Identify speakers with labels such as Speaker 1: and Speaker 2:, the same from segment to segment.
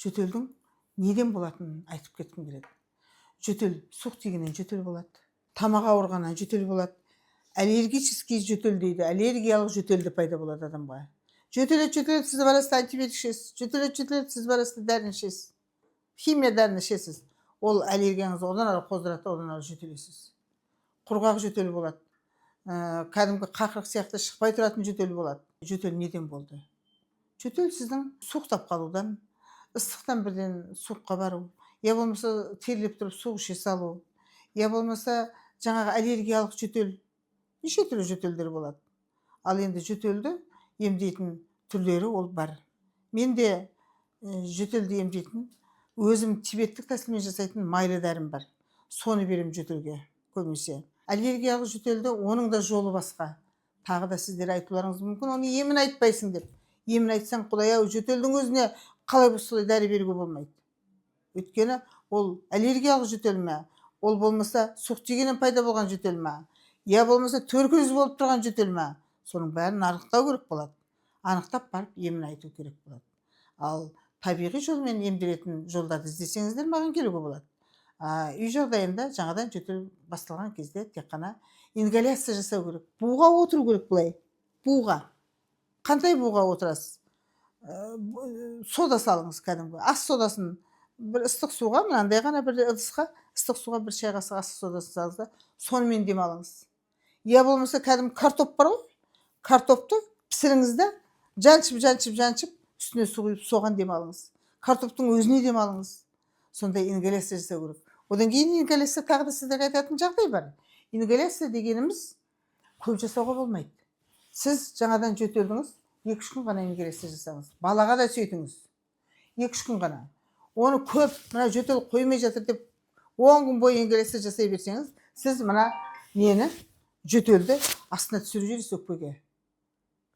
Speaker 1: Жөтелдің неден болатынын айтып кеткім келеді. Жөтел суық тигеннен жөтел болады, тамақ ауырғаннан жөтел болады, аллергический жөтел дейді, аллергиялық жөтел де пайда болады адамға. Жөтеледі, жөтеледі, сіз барасыз да антибиотик ішесіз. Жөтеледі, жөтеледі, сіз барасыз да дәріні ішесіз, химия дәріні ішесіз. Ол аллергияңызды одан ары қоздырады да, одан ары жөтелесіз. Құрғақ жөтел болады, кәдімгі қақырық сияқты шықпай тұратын жөтел болады. Жөтел неден болды? Жөтел сіздің суықтап қалудан, ыстықтан бірден суыққа бару, я болмаса терлеп тұрып суық іше салу, я болмаса жаңағы аллергиялық жөтел, неше түрлі жөтелдер болады. Ал енді жөтелді емдейтін түрлері ол бар. Менде жөтелді емдейтін, өзім тибеттік тәсілмен жасайтын майлы дәрім бар, соны беремін жөтелге көбінесе. Аллергиялық жөтелді, оның да жолы басқа. Тағы да сіздер айтуларыңыз мүмкін, оны емін айтпайсың деп. Емін айтсаң, құдай ау, жөтелдің өзіне қалай болса солай дәрі беруге болмайды. Өйткені ол аллергиялық жөтел ме, ол болмаса суық тигеннен пайда болған жөтел ме, я болмаса туберкулез болып тұрған жөтел ме, соның бәрін анықтау керек болады. Анықтап барып емін айту керек болады. Ал табиғи жолмен емделетін жолдарды іздесеңіздер, маған келуге болады. Үй жағдайында жаңадан жөтел басталған кезде тек қана ингаляция жасау керек, буға отыру керек. Былай буға, қандай буға отырасыз? Сода салыңыз, кәдімгі ас содасын бір ыстық суға, мынандай ғана бір ыдысқа ыстық суға бір шай қасық ас содасын салыңыз да, сонымен демалыңыз. Я болмаса кәдімгі картоп бар ғой, картопты пісіріңіз да, жаншып, жаншып, жаншып, үстіне су құйып, соған демалыңыз, картоптың өзіне демалыңыз. Сондай ингаляция жасау керек. Одан кейін ингаляция, тағы да сіздерге айтатын жағдай бар. Ингаляция дегеніміз көп жасауға болмайды. Сіз жаңадан жөтелдіңіз, 2-3 күн ғана ингаляция жасаңыз. Балаға да сөйтіңіз, 2-3 күн ғана. Оны көп, мына жөтел қоймай жатыр деп, 10 күн бойы ингаляция жасай берсеңіз, сіз мына нені, жөтелді астына түсіріп жібересіз, өкпеге.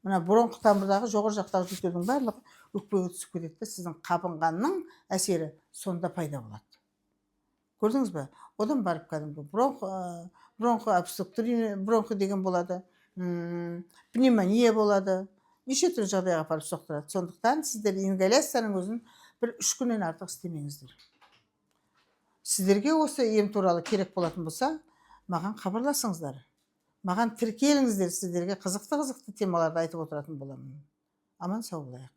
Speaker 1: Мына бронх тамырдағы, жоғары жақтағы жөтелдің барлығы өкпеге түсіп кетеді да, сіздің қабынғанның әсері сонда пайда болады. Көрдіңіз бе? Одан барып кәдімгі бронхообструктивный бронхы деген болады, пневмония болады, неше түрлі жағдайға апарып соқтырады. Сондықтан сіздер ингаляцияның өзін бір 3 күннен артық істемеңіздер. Сіздерге осы ем туралы керек болатын болса, маған хабарласыңыздар, маған тіркеліңіздер. Сіздерге қызықты қызықты темаларды айтып отыратын боламын. Аман сау болайық.